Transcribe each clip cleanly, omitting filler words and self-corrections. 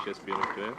chef spirituel.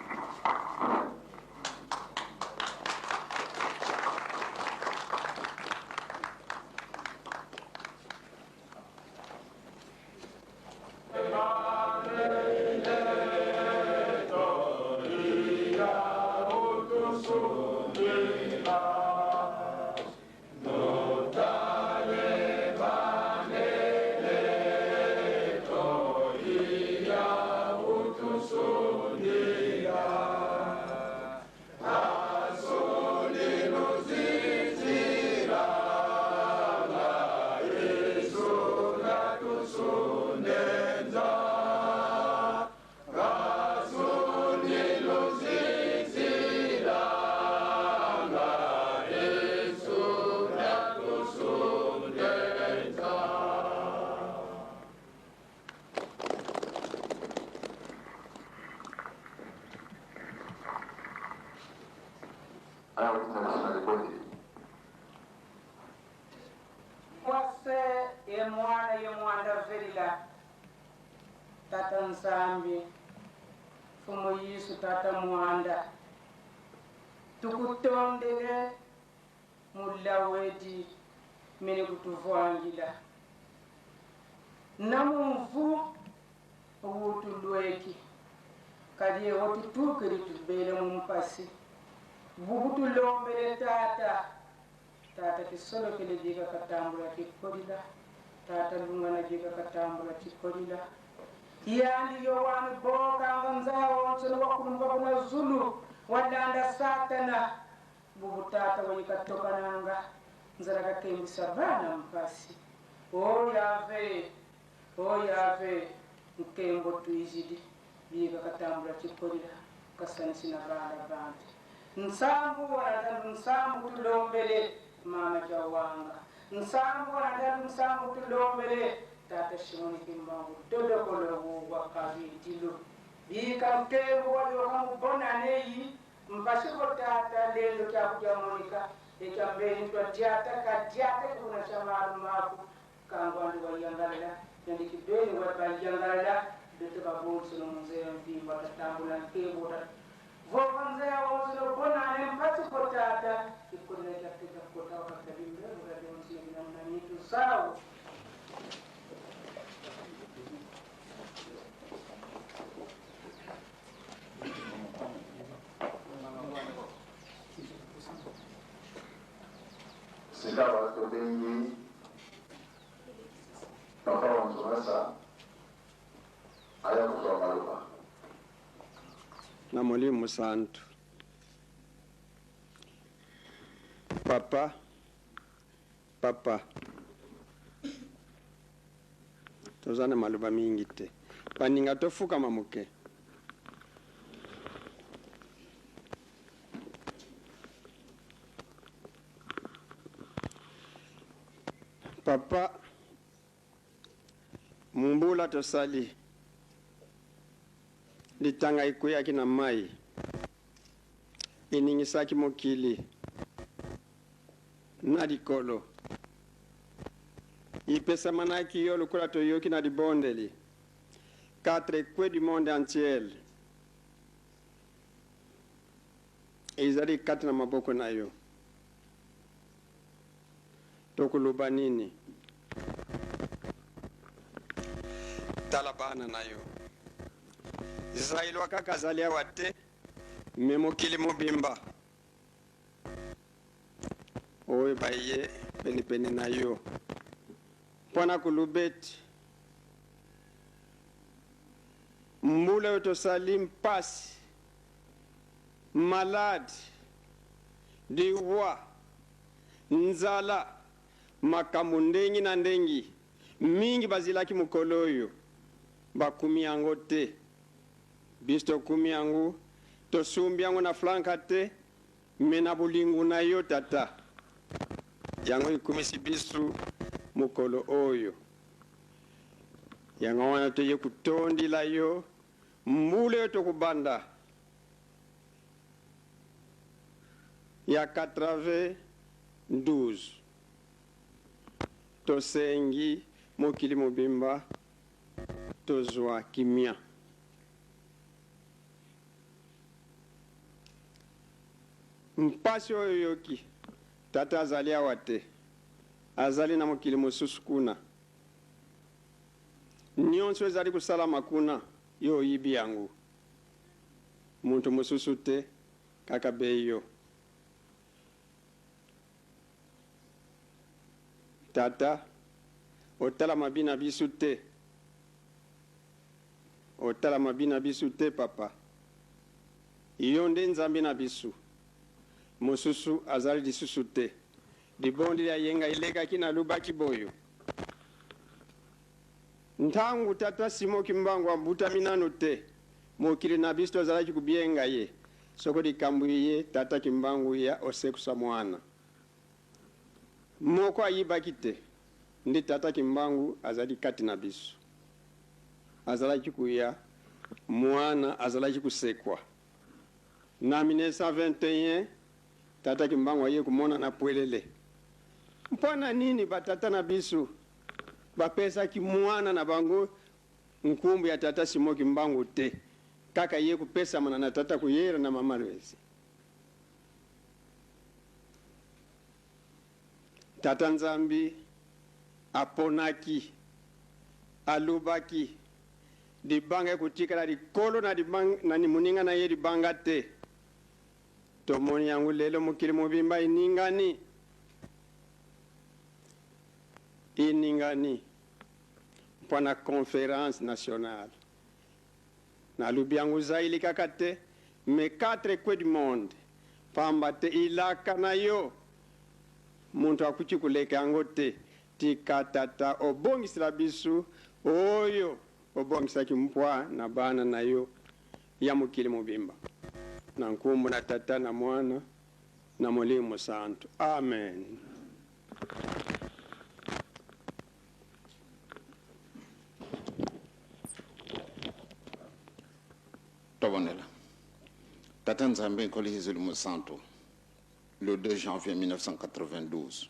Aya kotinda biso na libondeli. Kwase ye mwana ye mwanda velila Tata Nzambi Mfumu Yesu Tata Mwanda Tukutondele mulawedi mene kutuvuangila Namumvu wutulweki kadi ewo tutukeli tubele mumpasi Bukutulombele Tata Tata kisolokele jika katambula kikolila Tata lungana jika katambula chikolila Yandi Yowani bokanga nzaya wonsolo wakulumba kuna Zulu walanda Satana Bubu tata wayikatokananga nzala kakembisa bana mpasi O Yave O Yave nkembo tuizidi bika katambula chikolila kasanisi na bana bandi Nsambu wanatalu nsambu tulombele mama jawanga Nsambu wanatalu nsambu tulombele tata Shimoni Kimbangu dodokolo wugwa kabidilo Bika nkembo walioka mubona neyi mpashiko tata lelo kyakuja Monica ekyambeni twadiata kadiata kuna chamalu maku kangwandu wayangalala yandikibeni wabayangalala bete babonso no mzee mvimba tatambula nkembo tata vova mzee wonso bona ne mpatiko tata ikolera kyateka kota wakabimbe wakabimbe namna nitu sawo. Sikawa tobengi papa wa Nzomasa aya kozwa maloba. Na Molimo Santu. Papa, papa, toza na maloba mingi te, baninga tofukama moke. Papa, mumbula tosali litanga ekweyaki na mai eningisaki mokili na likolo ipesamanaki yo lokola toyoki na libondeli quatre coins du monde entier ezali kati na maboko na yo. Tokoloba nini? Tala bana na yo. Zailwa kaka azali awa te, me mokili mobimba oyo baye penepene na yo mpo na koloba ete mbula oyo tosali mpasi, maladi, liwa, nzala, makambo ndenge na ndenge mingi bazilaki mokolo oyo bakumi yango te. Biso tokumi yango, tosumbi yango na flanka te, me na bolingo na yo Tata. Yango ekumisi biso mokolo oyo. Yango wana toye kutondila yo mbula oyo tokobanda ya 92. Tosengi mokili mobimba tozwa kimia. Mpasi oyo oyoki, tata azali awa te, azali na mokili mosusu kuna. Nionso ezali kosalama kuna, yo oyibi yango. Mutu mosusu te, kaka be yo. Tata, otala mabi na bisu te. Otala mabi na bisu te, papa. Yo nde Nzambe na bisu. Mosusu azali lisusu te. Libondi lya yenga elekaki nalobaki boyo. Ntango tata Simon Kimbangu abutami nano te, mokili na biso tozalaki kobienga ye soko likambo iye tata Kimbangu ya osekusa mwana. Moko ayibaki te, nde tata Kimbangu azali kati na biso. Azalaki koya, mwana azalaki kosekwa. Na 1921, tata Kimbangu aye komonana pwelele. Mpo na nini ba tata na biso bapesaki mwana na bango nkumbu ya tata Simon Kimbangu te, kaka ye kopesamana na tata Kuyera na mama Lwezi? Tata Nzambi aponaki, alobaki, libanga ekotikala likolo na libanga, na moninga na ye libanga te. Tomoni yango lelo, mokili mobimba eningani, eningani mpo na conference nationale. Nalobi yango Zaïre kaka te, mais quatre coins du monde, pamba te ilaka na yo moto akoki koleka yango te. Tika Tata obongisela biso oyo obongisaki mpwa na bana na yo ya mokili mobimba. Na nkombo na Tata na Mwana na Molimo Mosantu. Amen. Tobondela. Tata Nzambe Nkolo Yezu Mosantu, le 2 janvier 1992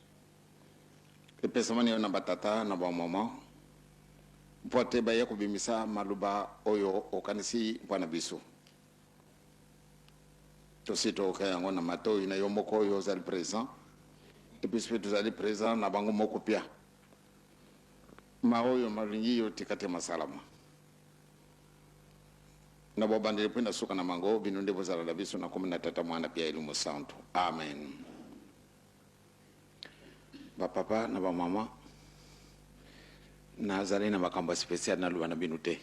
epesamani yo na batata na bamama mpo te baye kobimisa maloba oyo okanisi mpo na biso. Tosi toyoka yango na matoi na yo moko oyo ozali present, epuis mpe tozali present na bango moko pia. Ma oyo malingi yo tika te masalama. Na bobandeli mpe na suka na mango, bino nde bozala na biso na kombo na Tata, Mwana mpe ya Elimo Santu. Amen. Ba papa na ba mama, nazali na makambo ya special naloba na bino te.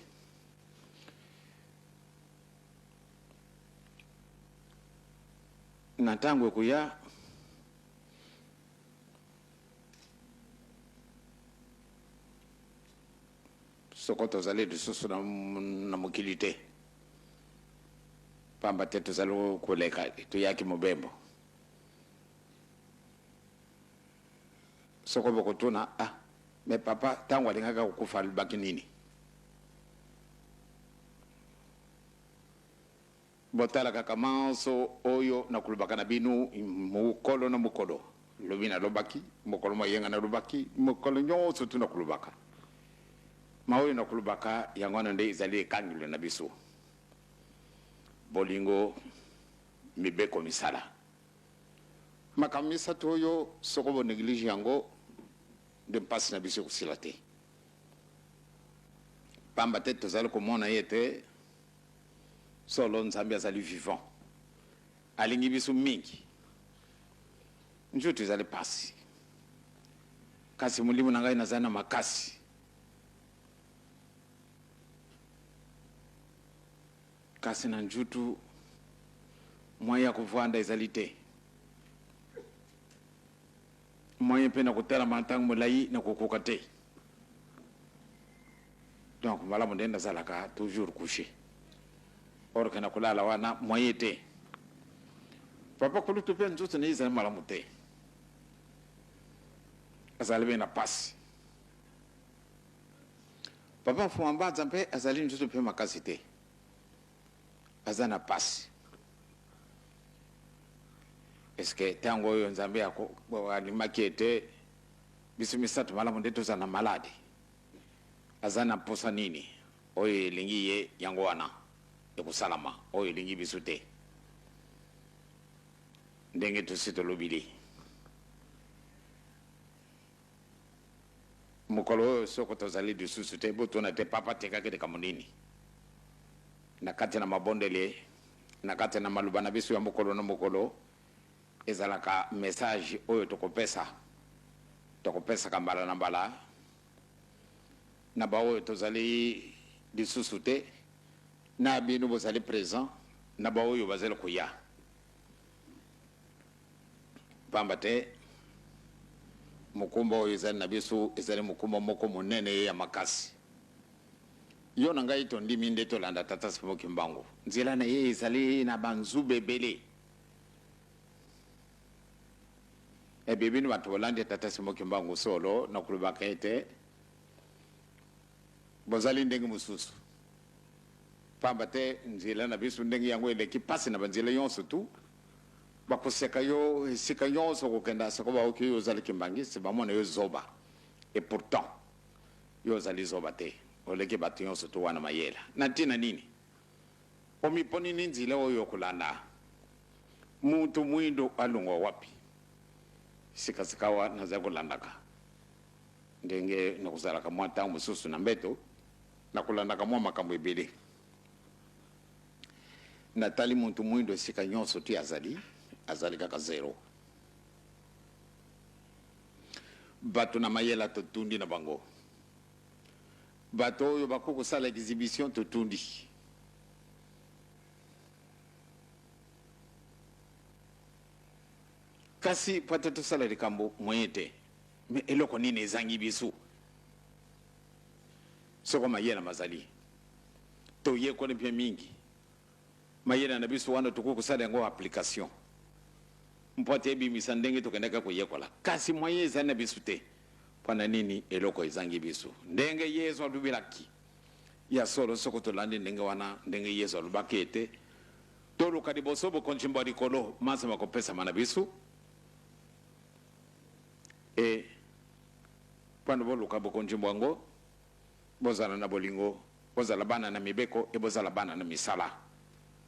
Na ntango ekoya, soko tozali lisusu na, na mokili te, pamba te tozali koleka, toyaki mobembo. Soko bokotuna, ah, me papa ntango alingaka kokufa alobaki nini? Botala kaka manso oyo nakolobaka na bino mokolo na mokolo. Lobi nalobaki, mokolo mwa yenga nalobaki, mokolo nyonso tu nakolobaka. Ma oyo nakolobaka, yango wana nde ezali ekangelo na biso. Bolingo, mibeko, misala. Makambo misato oyo, soko bo neglige yango, nde mpasi na biso ekosila te. Pamba te tozali komona ye ete solo Nzambe azali vivant, alingi biso mingi. Nzoto ezali pasi, kasi molimo na ngai nazali na makasi. Kasi na njutu moyen ya kovanda ezali te, moyen mpe na kotalama ntango molayi na kokoka te. Donc malamu nde nazalaka toujours couche, or que na kolala wana moyen te. Papa kulutu mpe nzoto na ye ezali malamu te, azali mpe na pasi. Papa Mfuma Mbanza mpe azali nzoto mpe makasi te, aza na pasi. Est-ce que tango oyo Nzambe alimaki ete biso misato malamu nde tozala na maladi, aza na mposa nini? Oyo elingi ye yango wana ekosalama, oyo elingi biso te. Ndenge tosi tolobili mokolo oyo, soko tozali lisusu te, botuna te papa atekaki likambo nini. Na kati na mabondeli, na kati na maloba na biso ya mokolo na mokolo, ezalaka message oyo tokopesa, tokopesaka mbala na mbala na baoyo tozali lisusu te, na bino bozali present, na baoyo bazali koya. Pamba te mokumba oyo ezali na biso ezali mokumba moko monene ye ya makasi. Yo na ngai tondimi nde tolanda Tata Simon Kimbangu. Nzela na ye ezali na ba nzube ebele. Ebe bino bato bolandi Tata Simon Kimbangu solo na kolobaka ete bozali ndenge mosusu. Pamba te nzela na biso ndenge yango eleki pasi na ba nzela yonso tout. Bakoseka yo esika nyonso okokenda soko baoki yo ozali kimbanguiste, bamona yo zoba. Et pourtant yo ozali zoba te, oleki bato nyonso tout wana mayela. Na ntina nini omiponi ni nzela oyo okolanda? Mutu muindo alongwa wapi? Sika sikawa nazali kolandaka ndenge nakozalaka mwa ntango mosusu na mbeto, nakolandaka mwa makambo ebele. Natali mutu muindo esika nyonso ti azali, azali kaka zero. Bato na mayela totundi na bango. Bato oyo bakoki kosala exhibition totundi. Kasi po ete tosala likambo moyen te. Mais eloko nini ezangi biso? Soko mayela mazali, toyekoli mpe mingi. Mayele na biso wana tokoki kosala yango application mpo ete ebimisa ndenge tokendaki koyekola. Kasi moyen ezali na biso te. Mpo na nini eloko ezangi biso? Ndenge Yezu alobelaki. Ya solo, soko tolandi ndenge wana, ndenge Yezu alobaki ete, Toluka liboso bokonzi bwa likolo, manso makopesama na biso. E mpo na boluka bokonzi bwango, bozala na bolingo, bozala bana na mibeko, e bozala bana na misala.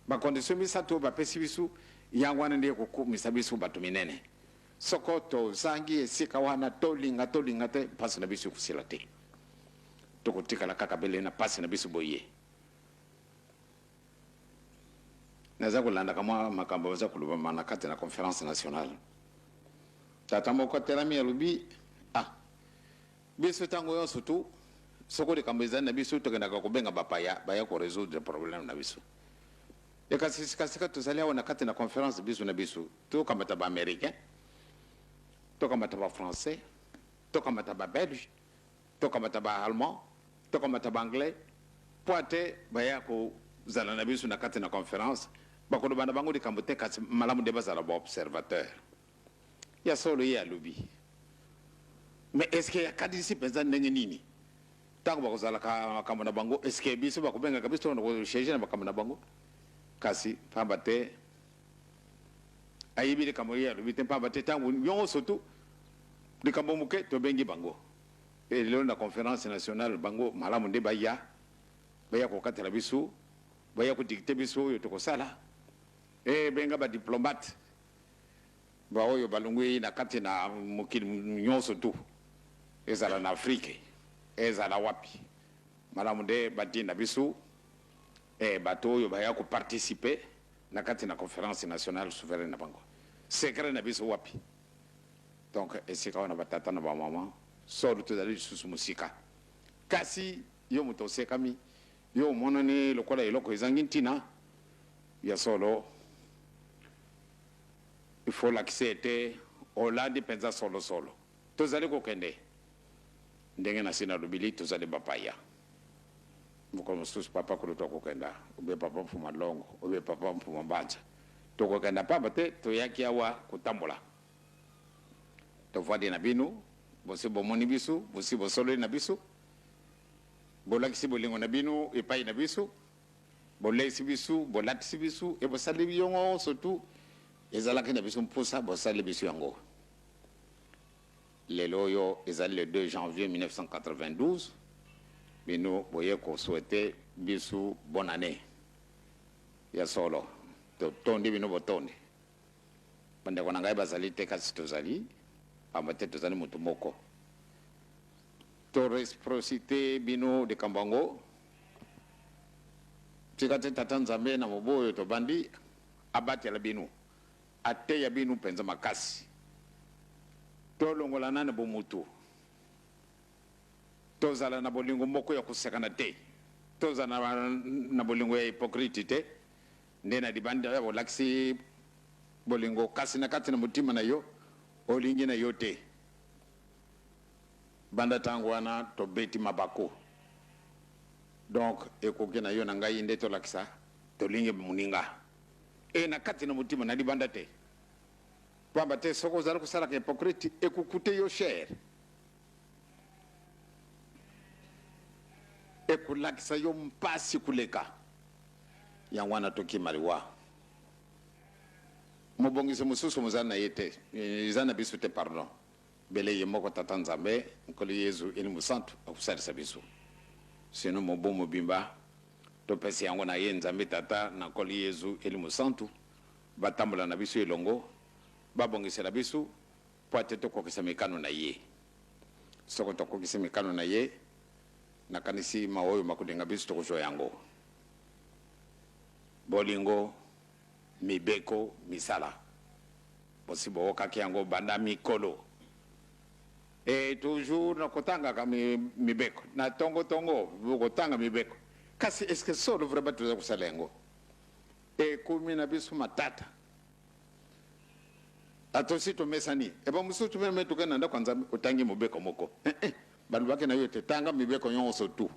Ba conditions misato oyo bapesi biso, yango wana nde ekokomisa biso bato minene. Soko tozangi esika wana, tolinga tolinga te, mpasi na biso ekosila te. Tokotikala kaka bele na mpasi na biso boye. Naza kolandaka mwa makambo baza kolobama na kati na conference nationale. Tata moko atelami alobi, ah, biso ntango nyonso tu soko likambo ezali na biso tokendaka kobenga bapaya baya ko resoudre problème na biso. E kasi sikasika tozali awa na kati na conference biso na biso, tokamata ba americain, tokamata ba français, tokamata ba belge, Tokamata ba allemand, tokamata ba anglais po ate baya kozala na biso na kati na conference, bakoloba na bango likambo te kasi malamu nde bazala ba observateur. Ya solo ye alobi. Mais est ce que akanisi penza ndenge nini? Tango bakozalaka makambo na bango, est ce que biso bakobengaka biso tokende ko siege na makambo na bango? Kasi pamba te ayebi likambo ye alobi te, pamba te tango nionso tout likambo moke tobengi bango. Pe lelo na conference nationale bango malamu nde baya, baya kokatela biso, baya ko dicter biso oyo tokosala. Eh benga ba diplomates ba oyo balongwi na kati na mokili nionso tout, ezala na Afrique, ezala wapi, malamu nde batinda biso eh bato oyo baya ko participer na kati na conference nationale souveraine na bango. Secret na biso wapi? Donc esika wana ba tata na ba maman solo tozali lisusu mosika. Kasi yo moto osekami, yo omonani lokola eloko ezangi ntina, ya solo il faut olakisa ete olandi mpenza solo solo. Tozali kokende ndenge nasi nalobili, tozali bapaya. Mokolo mosusu papa kulutu akokenda, ou bien papa Mfuma Longo, ou bien papa Mfuma Mbanza. Tokokenda pamba te toyaki awa kotambola. Tovandi na bino, bosi bomoni biso, bosi bosololi na biso, bolakisi bolingo na bino epai na biso, boleisi biso, bolatisi biso, e bosali nyonso tu ezalaki na biso mposa, bosali biso yango. Lelo oyo ezali le 2 janvier 1992, bino boye ko souhaiter biso bonne annee. Ya solo, totondi bino botondi. Bandeko na ngai bazali te, kasi tozali pamba te tozali moto moko. To reciprocite bino likambo yango. Tika te Tata Nzambe na mobu oyo tobandi abatela bino, ateya bino mpenza makasi. Tolongola nanu bomutu. Tozala na bolingo moko ya kosakana te. Tozala na bolingo ya hypocrite te, nde na libanda olakisi bolingo kasi na kati na motima na yo olingi na yo te. Banda tango wana tobeti mabaku. Donc ekoki na yo na ngai nde tolakisa tolingi moninga e na kati na motima na libanda te. Pamba te soki ozali kosalaka hypocrite ekokute yo cher. Ekolakisa yo mpasi koleka. Yango wana tokima liwa. Mobongisi mosusu mozali na ye te, eza na biso te pardon. Bele ye moko Tata Nzambe, Nkolo Yezu Elimo Santu akosalisa biso. Sinon mobu mobimba topesi yango na ye Nzambe Tata na Nkolo Yezu Elimo Santu batambola na biso elongo, babongisela biso mpo ete tokokisa mikano na ye. Soko tokokisi mikano na ye, nakanisi maoyo makolinga biso tokozwa yango. Bolingo, mibeko, misala. Bosi bookaki yango banda mikolo. E toujours na kotangaka mibeko na tongo tongo kotanga mibeko, kasi est-ce que solo vraiment toza kosala yango? Ekomi na biso matata. Ata osi tomesani. E ba mosusu meme toke na ndako ya Nzambe otangi mobeko moko. Eh eh, balobaki na yo ete tanga mibeko nyonso tout.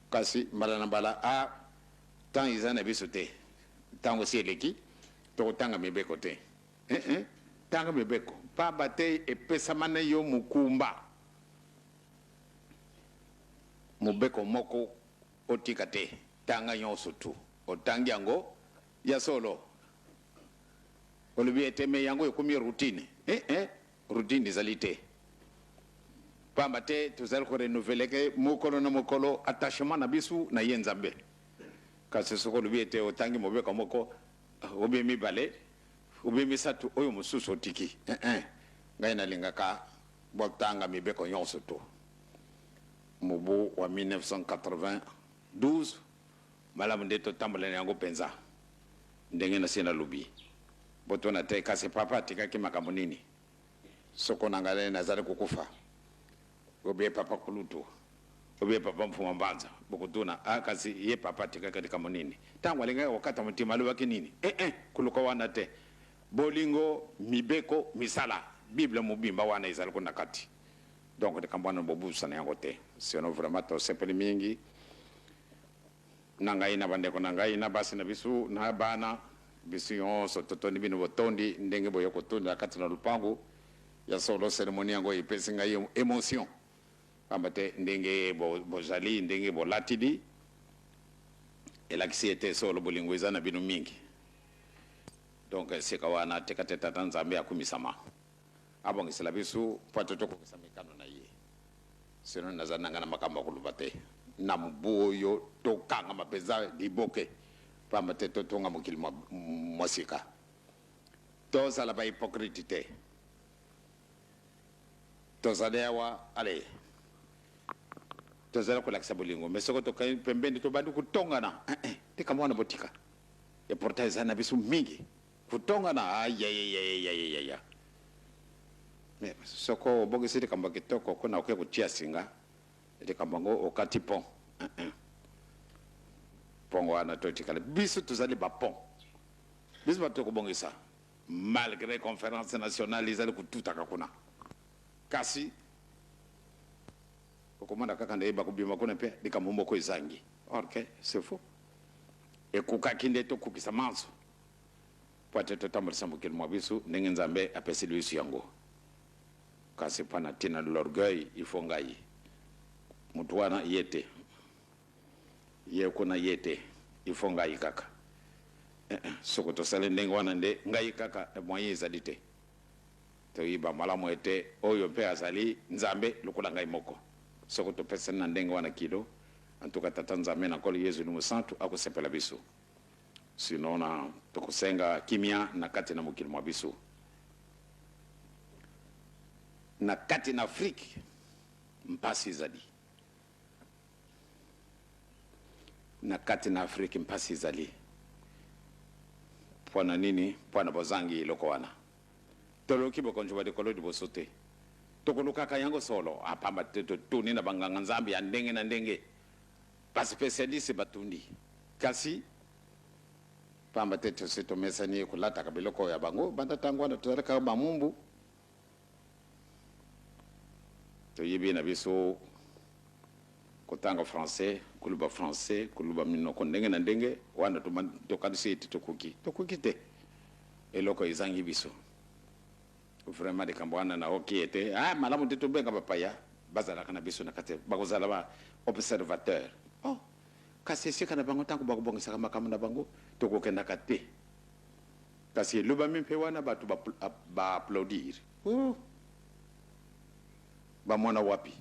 Kasi mbala na mbala ah temps eza na biso te. Tango esi eleki, tokotanga mibeko te. Eh eh, tanga mibeko pamba te epesama na yo mokumba. Mobeko moko otika te, tanga nyonso tout. Otangi yango ya solo. Olobi ete mais yango ekomi routine. Eh eh, routine ezali te. Pamba te tozali ko renouveler ke mokolo na mokolo attachement na biso na ye Nzambe. Kasi soki olobi ete otangi mobeko moko, ou bien mibale, ou bien misato, oyo mosusu otiki. Eh eh, ngai nalingaka botanga mibeko nyonso to. Mobu wa 1992, malamu nde totambola na yango penza. Ndenge nasi nalobi, botuna te, kasi papa atikaki makambo nini? Soko na ngai nazali kokufa, ou bien papa kulutu, ou bien papa Mfuma Mbanza, bokotuna, ah, kasi ye papa atikaki likambo nini? Tango alingaki kokata motima alobaki nini? Eh, eh, koluka wana te. Bolingo, mibeko, misala, Bible mobimba wana ezali kuna kati. Donc likambo wana bobusana yango te. Sinon vraiment tosepeli mingi. Na ngai na bandeko na ngai na basi na biso na bana biso nyonso totondi bino botondi ndenge boye kotonda kati na lopango ya solo. Cérémonie yango epesi ngai émotion pamba te ndenge bozali, ndenge bolatili elakisi ete solo bolingo eza na bino mingi. Donc esika wana tika te Tata Nzambe akumisama, abongisela biso mpo ete tokokisa mikano na ye. Sinon naza nanga na makambo ya koloba te na mobu oyo. Tokangama mpenza liboke pamba te totonga mokili mwa sika. Tozala ba hypocrite te. Tozali awa, allez, tozali kolakisa bolingo, mais soki tokangi pembeni tobandi kotongana, eh eh, tika mwana botika. Et pourtant eza na biso mingi kotongana, ayayayayayaya. Mais soko obongisi likambo ya kitoko kuna oke kotia singa likambo yango okati pont. Eh eh. Pont wana totikala biso tozali ba pont. Biso bato kobongisa malgré conférence nationale ezali kotutaka kuna, kasi okomona kaka nde bakobima kuna mpe likambo moko ezangi. Or que c'est faux. Ekokaki nde tokokisa manso mpo ete totambolisa mokili mwa biso ndenge Nzambe apeseli biso yango. Kasi mpo na ntina l'orgueil, il faut ngai moto wana ye te, ye kuna ye te, il faut ngai kaka. Eh, eh, soko tosali ndenge wana nde ngai kaka, moyen ezali te. Toyiba malamu ete oyo mpe azali Nzambe lokola ngai moko. Soko topesani na ndenge wana kilo, en tout cas Tata Nzambe na Nkolo Yezu Elimo Santu akosepela biso. Sinon na tokosenga kimia na kati na mokili mwa biso. Na kati na Afrique mpasi ezali. Na kati na Afrique mpasi ezali. Mpo na nini? Mpo na bozangi eloko wana. Toluki bokonzi bwa likolo liboso te. Tokolukaka yango solo? Ah, pamba te totuni na banganga Nzambe ya ndenge na ndenge, ba specialistes batundi. Kasi pamba te tosi tomesani kolataka biloko ya bango banda tango wana tozali kaka bamumbu. Toyebi na biso kotanga français, koloba français, koloba minoko ndenge na ndenge, wana tokanisi ete tokoki. Tokoki te. Eloko ezangi biso. Vraiment likambo wana naoki ete ah, malamu te tobenga bapaya bazalaka na biso na kati, bakozala ba observateur. Oh, kasi esika na bango ntango bakobongisaka makambo na bango tokokendaka te. Kasi elobami mpe wana bato ba applaudir. Oh! Bamona wapi?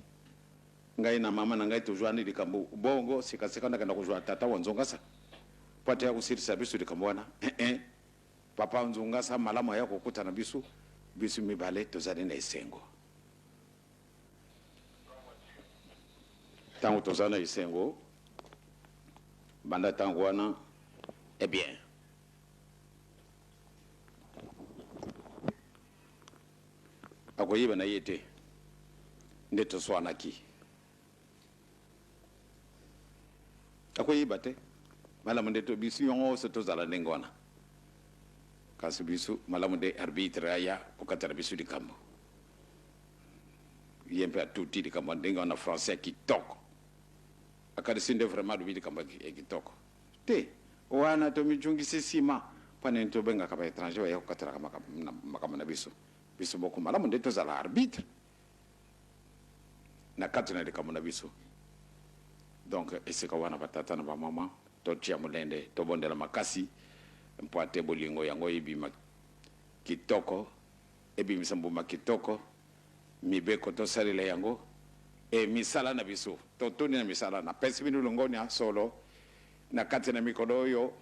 Ngai na mama na ngai tozwani likambo bongo sika-sika nakenda kozwa tata wa Nzongasa mpo ate ya kosilisa biso likambo wana. Eh-eh. Papa Nzongasa malamu aya kokutana biso, biso mibale tozali na esengo. Tango toza na esengo, banda tango wana, eh bien. Akoyeba na ye te nde toswanaki. Akoyeba te. Malamu nde to biso nyonso tozala ndenge wana. Kasi biso malamu nde arbitre aya kokatela biso likambo. Ye mpe atuti likambo ya ndenge wana français ya kitoko. Akanisi nde vraiment alobi likambo ya kitoko. Te, wana tomijungisi sima, mpo na nini tobengaka ba etrangers baya kokatelaka makambo na biso? Biso moko malamu nde tozala arbitre na kati na likambo na biso. Donc esika wana ba tata na ba mama totia molende, tobondela makasi mpo ate bolingo yango ebima kitoko, ebimisa mbuma kitoko, mibeko tosalela yango e misala na biso totuni na misala. Napesi bino longonya solo na kati na mikolo oyo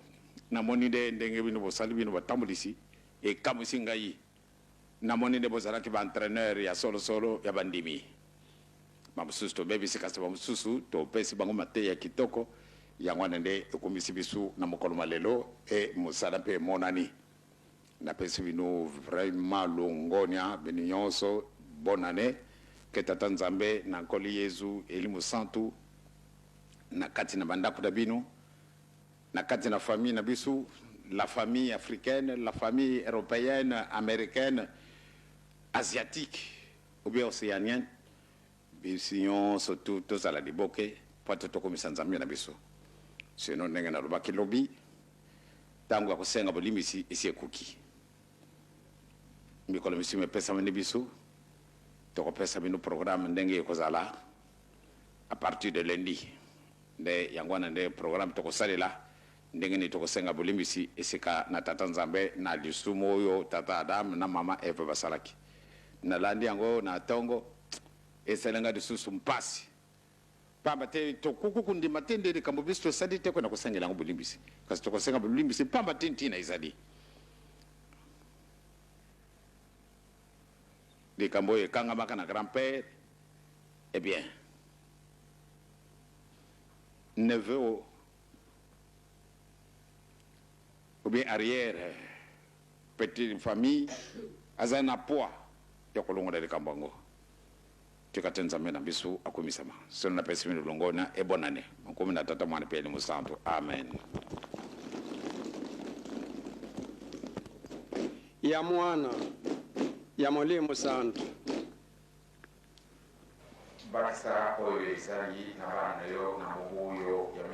namoni nde ndenge bino bosali, bino batambulisi, ekamwisi ngai. Namoni nde bozalaki ba entraineur ya solo solo ya bandimi. Ba mosusu tobebisi kasi ba mosusu topesi bango mateya kitoko. Yango wana nde ekomisi biso na mokolo mwa lelo e mosala mpe emonani. Napesi bino vraiment longonya bino nyonso. Bonne annee. Que Tata Nzambe na Nkolo Yezu Elimo Santu na kati na ba ndako na bino, na kati na famille na biso, la famille africaine, la famille europeenne, americaine, asiatique ou bien oceanienne, biso nyonso tout tozala liboke po ete tokomisa Nzambe na biso. Sinon ndenge nalobaki lobi, tango ya kosenga bolimbisi esi ekoki. Mikolo misusu mipesami biso, tokopesa bino programme ndenge ekozala à partir de lundi. Nde yango wana nde programme tokosalela ndenge nini tokosenga bolimbisi esika na Tata Nzambe na lisumu oyo Tata Adam na Mama Eve basalaki. Nalandi yango na tongo, esali nga lisusu mpasi. Pamba te tokoki kondima te nde likambo biso tosali te mpo na kosengela yango bolimbisi, kasi tokosenga bolimbisi pamba te ntina ezali likambo oyo ekangamaka na grand-père. Eh bien, neveu ou bien arrière petite famille aza na poids ya kolongola likambo yango. Tika te Nzambe na biso akumisama. Solo napesi bino longonya e bonne annee. Nkombo na Tata, Mwana mpe Elimo Santu. Amen. Ya Mwana, ya Molimo Santu. Bakisa oyo ezali na bana na yo na mobu oyo ya 1992.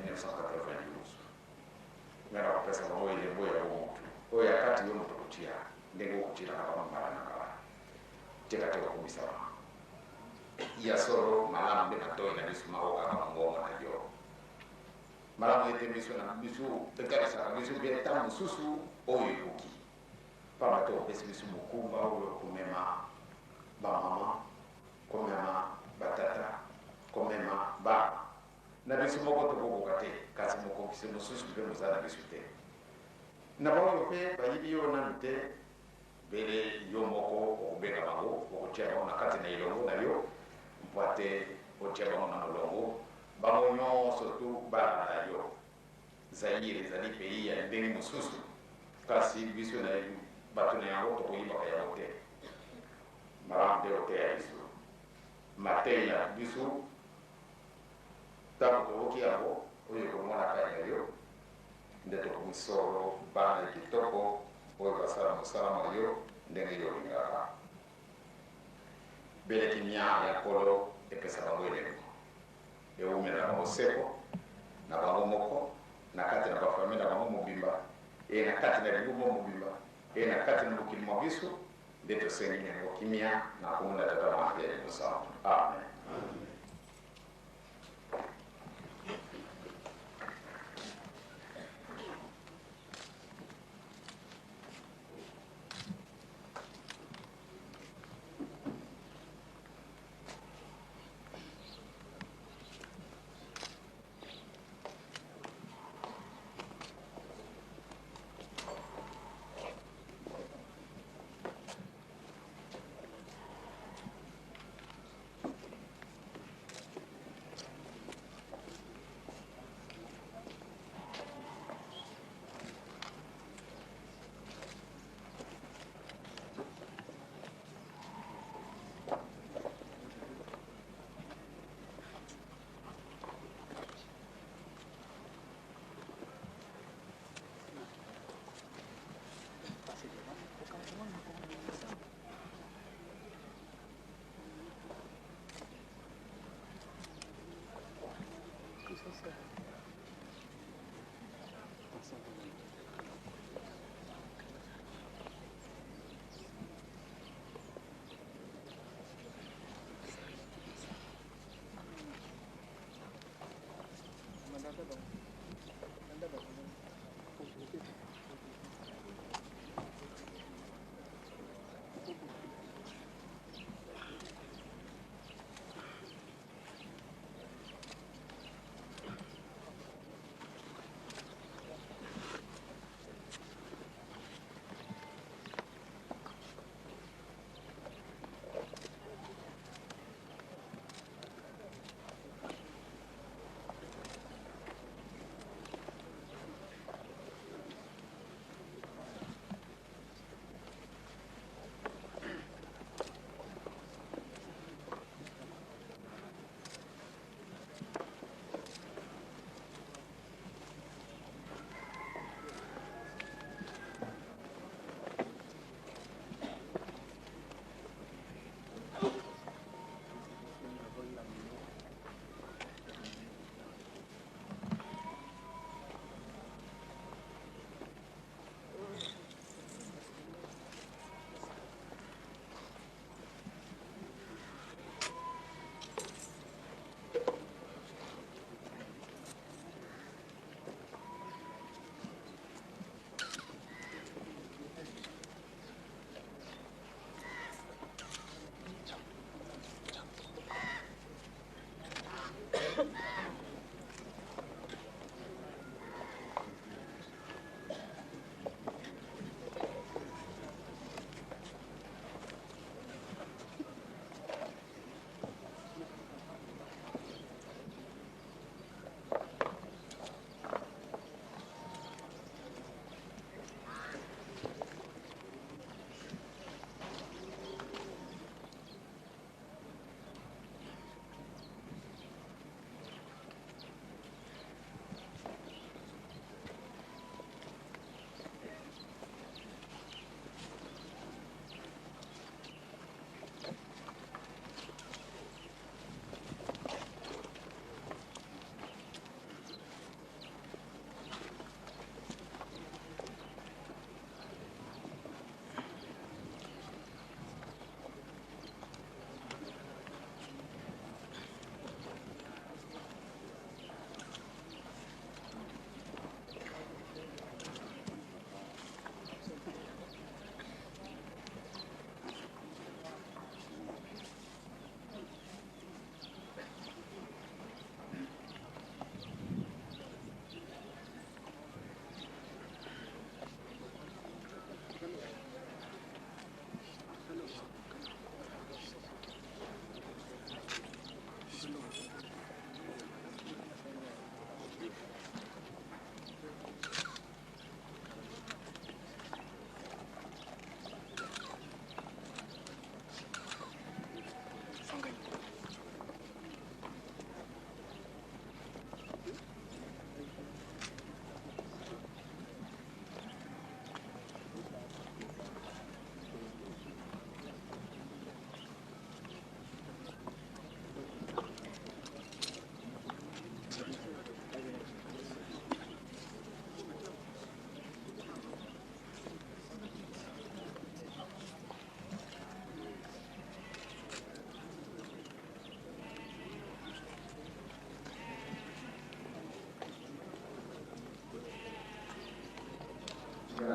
Ngai nakopesa bango elembo ya bomoto oyo ya kati yo moto okotia, ndenge okotielaka bango mbala na mbala. Tika te kokumisama. Ya solo, malamu nde matoi na biso maokaka mongongo na yo. Malamu ete miso na biso etalisaka biso mpe ntango mosusu oyo ekoki, mpamba te opesi biso mokumba oyo komema bamama, komema batata, komema bana. Na biso moko tokokoka te, kasi mokokisi mosusu mpe moza na biso te. Na baoyo mpe bayebi yo nanu te. Bele yo moko okobenga bango, okotia bango na kati na elongo na yo, mpo ate otia bango na molongo, bango nyonso tu balanda yo. Zaïre ezali pays ya ndenge mosusu, kasi biso na bato na yango tokoyebaka yango te. Malamu nde oteya biso mateyi na biso ntango toyoki yango, oyo ekomonaka ya yo nde tokomi solo bana ya kitoko oyo basala mosala mwa yo ndenge yo olingaka. Bele kimia ya Nkolo epesa bango elembo, ewumela bango seko na bango moko, na kati na bafamille na bango mobimba, e na kati na lingomba mobimba, e na kati na mokili mwa biso. Nde tosengi yango kimia na kombo na Tata, Mwana mpe Elimo Santu. Amen.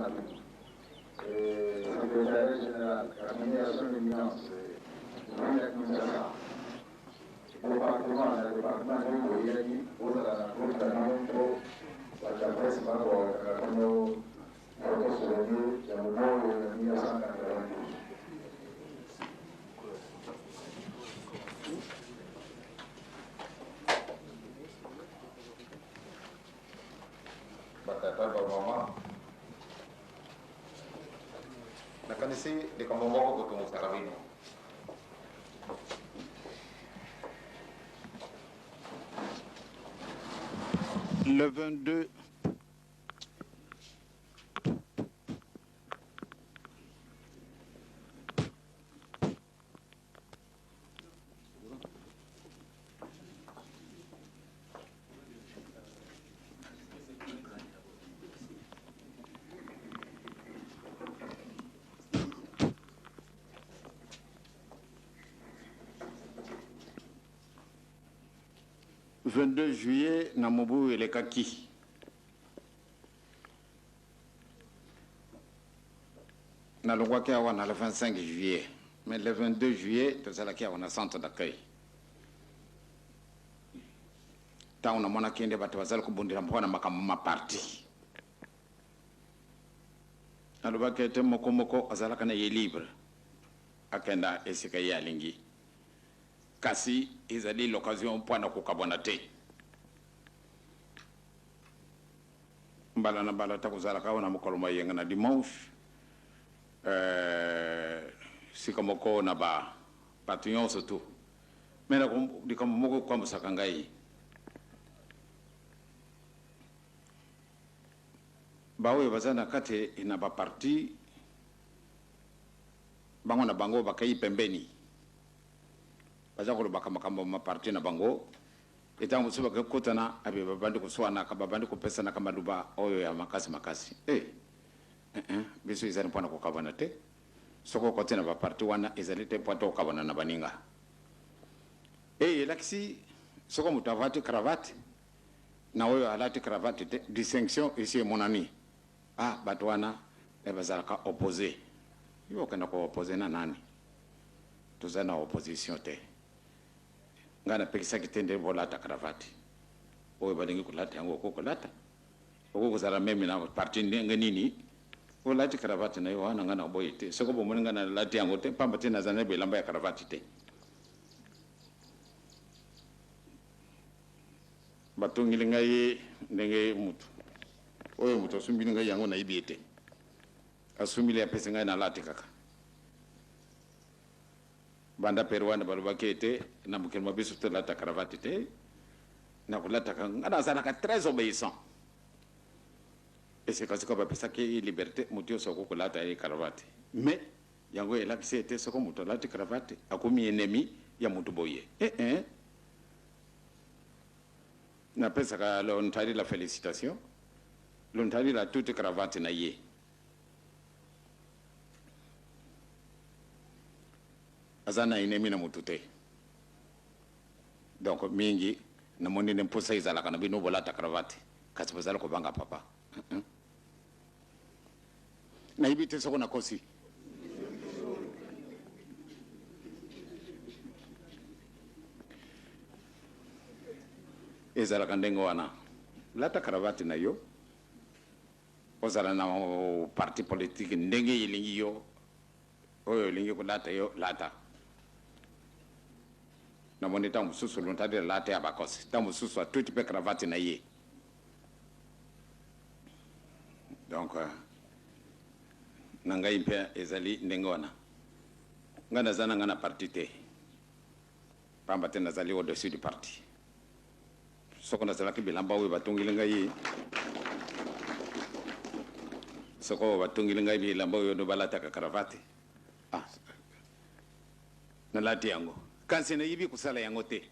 na bino. Secrétariat général, cabinet ya son éminence, ville ya Kinshasa, département na département nde boyaki bozala na groupe na bino mpo bato ya presse bakokaka bino photo souvenir ya mobu oyo ya 1992. Ba tata ba mama nakanisi likambo moko kotungisaka bino. Le 22 22 juillet na mobu elekaki nalongwaki awa na le 25 juillet, mais le 22 juillet tozalaki awa na centre d'accueil. Ntango namonaki nde bato bazali kobundela mpo na makambo ma parti, nalobaki ete moko moko azalaka na ye libre akenda esika ye alingi, kasi ezali l'occasion mpo na kokabwana te. Mbala na mbala ntango ozalaka awa na mokolo mwa yenga na dimanche, sika moko na ba bato nyonso tu, me na likambo moko ekwambusaka ngai, baoyo baza na kati na ba parti bango na bango bakei pembeni, baza kolobaka makambo ma parti na bango. Etango mosusu bakoki kokutana, abe babandi koswanaka, babandi kopesanaka maloba oyo ya makasi makasi. Eh! Eh-eh, biso ezali mpo na kokabwana te. Soki okoti na ba parti wana, ezali te mpo ete okabwana na baninga. Eh, elakisi soko moto avati cravate na oyo alati cravate te, distinction esi emonani. Ah, bato wana eh, bazalaka oppose. Yo okenda ko oppose na nani? Toza na opposition te. Ngai napekisaki te nde bolata cravate. Oyo balingi kolata yango okoki kolata. Okoki kozala meme na parti ndenge nini, olati cravate na yo wana, ngai naboyi te. Soki bomoni ngai nalati yango te, pamba te nazali na bilamba ya cravate te. Batongeli ngai ndenge mutu oyo mutu asumbili ngai yango nayebi ye te. Asumbili apesi ngai nalati kaka. Banda pere wana balobaki ete na mokili mwa biso tolata cravate te, nakolataka nga nazalaka très obeissant. Esika sikoyo bapesaki liberte, moto nyonso akoki kolata ye cravate, mais yango elakisi ete soko moto alati cravate akomi ennemi ya moto boye. Eh eh, napesaka Lontali la félicitation, Lontali la toute cravate na ye. Aza na ennemi na mutu te, donc mingi namoni nde mposa ezalaka na bino bolata cravate, kasi bozali kobanga papa. Nayebi te soko nakosi. Ezalaka ndenge wana, lata cravate na yo, ozala na parti politique ndenge elingi yo, oyo elingi kolata yo lata. Namoni ntango mosusu lontali alata ya bakosi, ntango mosusu atuti mpe cravate na ye. Donc na ngai mpe ezali ndenge wana. Ngai naza na ngai na parti te, pamba te nazali au-dessus du parti. Soko nazalaki bilamba oyo batongeli ngai, soko batongeli ngai bilamba oyo ndo balataka cravate, ah, nalati yango, kasi nayebi kosala yango te.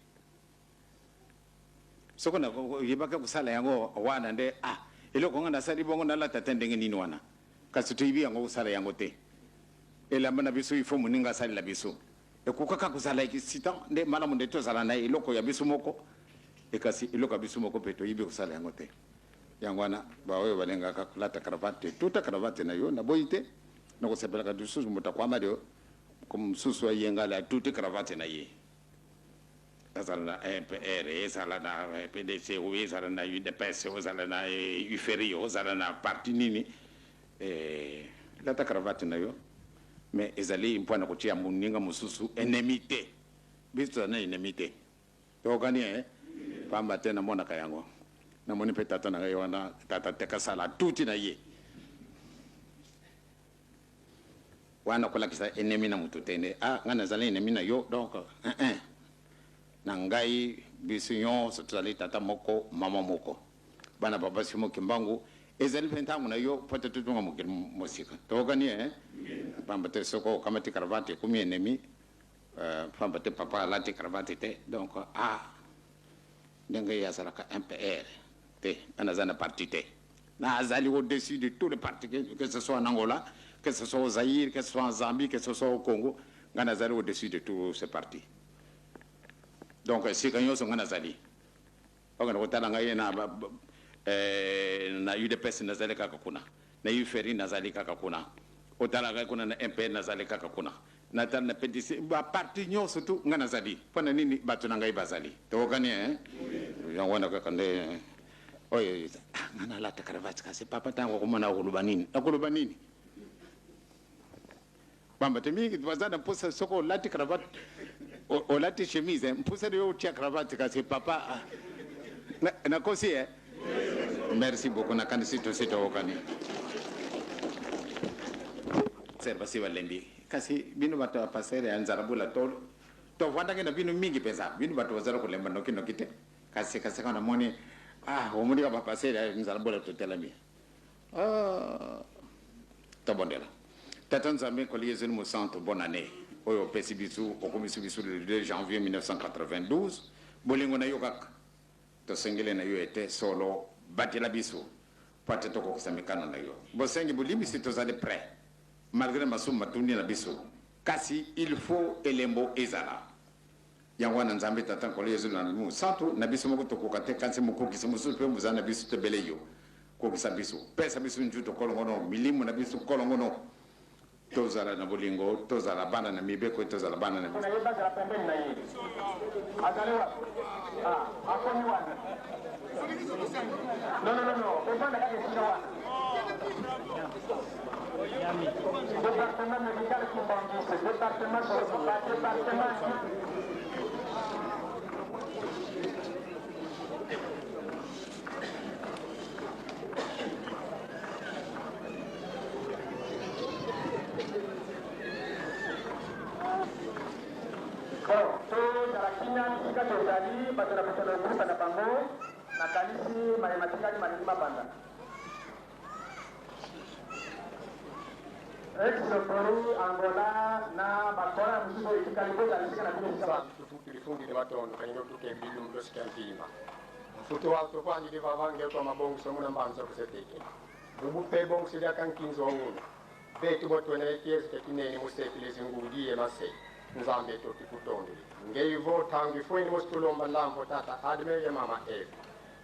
Soko nayebaki kosala yango wana nde, ah, eloko nga nasali bongo nalata te ndenge nini wana, kasi toyebi yango kosala yango te. Elamba na biso ifo moninga asalela biso. Ekokaka kozala excitant nde malamu nde tozala na eloko ya biso moko, ekasi eloko ya biso moko mpe toyebi kosala yango te. Yango wana baoyo balingaka kolata cravate, tuta cravate na yo, naboyi te. Nakosepelaka lisusu moto akwama lyo mosusu ayengala atuti cravate na ye. Ezala na MPR, ezala na PDC, ezala na UDPS, ozala na UFERI, ozala na parti nini, lata cravate na yo, mais ezali mpo na kotia moninga mosusu ennemi te. Biso tozali na ennemi te. Toyokani eh? Pamba te namonaka yango. Namoni mpe tata na ngai wana, tata Tekasala atuti na ye. Wana kolakisa ennemi na moto te nde ah ngai nazali ennemi na yo, donc eh eh. Na ngai biso nyonso tozali tata moko mama moko. Bana papa Simon Kimbangu, ezali mpe ntango na yo mpo te totonga mokili mosika. Toyokani eh? Pamba te soko okamati cravate ekomi ennemi. Pamba te papa alati cravate te, donc ah ndenge ye azalaka MPR te, nga naza na parti te, nazali au-dessus de tous les partis, que ce soit en Angola, que ce soit au Zaïre, que ce soit en Zambie, que ce soit au Congo, nga nazali au-dessus de tous ces partis. Donc esika nyonso nga nazali, bakende kotala ngai na na UDPS nazali kaka kuna, na UFERI nazali kaka kuna, otala ngai kuna na MPR nazali kaka kuna, natala na PDC, ba parti nyonso tu nga nazali. Mpo na nini? Bato na ngai bazali. Tokokani eh? Yango wana kaka nde oyo nga nalata cravate, kasi papa ntango akomona akoloba nini? Akoloba nini? Pamba te mingi baza na mposa soki olati cravate, olati chemise, mposa na yo otia cravate, kasi papa nakosi eh? Merci beaucoup, nakanisi tosi toyokani. Ser basi balembi, kasi bino bato ya pasteur ya nzarabula to tovandaki na bino mingi mpenza, bino bato bazali kolemba noki noki te. Kasi kasi kaka namoni ah omoni kaka ba pasteur ya nzarabula totelami. Ah, tobondela. Tata Nzambe Nkolo Yezu Mosantu, bonne année oyo opesi biso, okomisi biso le 2 janvier 1992. Bolingo na yo kaka tosengeli na yo ete solo batela biso po ate tokokisa mikano na yo. Bosengi bolimbisi, tozali prêt malgré masumu matundi na biso, kasi il faut elembo ezala. Yango wana Nzambe Tata Nkolo Yezu na Mosantu na biso moko tokoka te, kasi mokokisi mosusu mpe mozali na biso te bele yo. Kokisa biso, pesa biso njuto kolongono, milimo na biso kolongono. Tozala na bolingo, tozala bana na mibeko, tozala bana na Na ye bazala pembeni na ye. Azali wapi? Ah, akomi wana. Non, non, non, non. Bovanda kaka esika wana. Département médical Kimbanguiste, département ba département. Bon, tozala kimia bisika tozali, bato na bato na groupe na bango, nakanisi maye matikali malingi mabanda. Ex-Peru, Angola na bakola mosusu oyo etikali, bozala esika na bino esika ba Tulifungile matondo kanyina otuka ebilu mutosika mpima mfuti wa tupangile vavange kwa mabongiso muna mbanza kusetekela bubupe bongisi lya kankinzo ungulu betu botwena ekiezi kekinene musekile zingudi ye masei Nzambe totikutondele ngeivo tangu ifweni mositulomba ndambo tata Adme ye mama Eva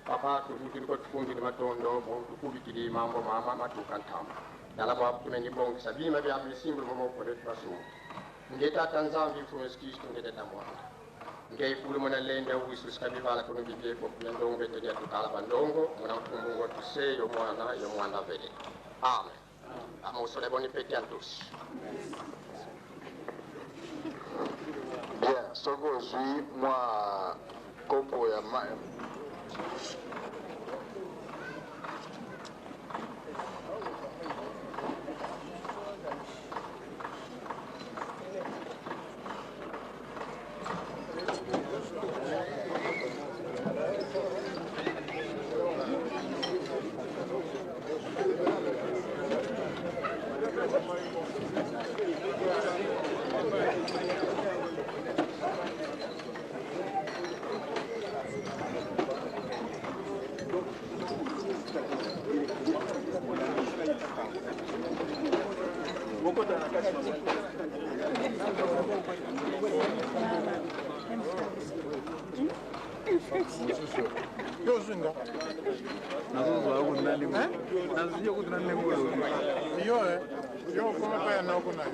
papa tuvukiliko tufungile matondo botukubikili mambo mama matuka ntamba dala bwakutumeni bongisa bima bya bisimbulu momokole tubasumbu nge tata Nzambi mfumu Yesu Kristo nge tata mwana nge ifulu mona lenda uwisu sikabivala kuno bibyeko kuya ndongo etelia tukala bandongo mona mfumbu ngo tuse yo mwana yo mwana vele. Amen. Amusole boni peti à tous. Bien, soki ozwi mwa kopo ya mai. Yo ozwi nga. Nazozwa yo kuna ndenge. Nazwi yo kuna ndenge olobi. Yo eh. Yo okoma pa ya noko na yo.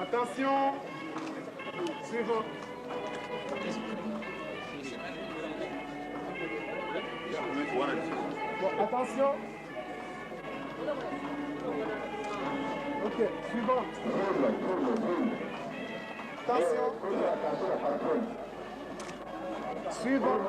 Attention. Suivant. Bon, attention. Ok, suivant. Attention. Suivant.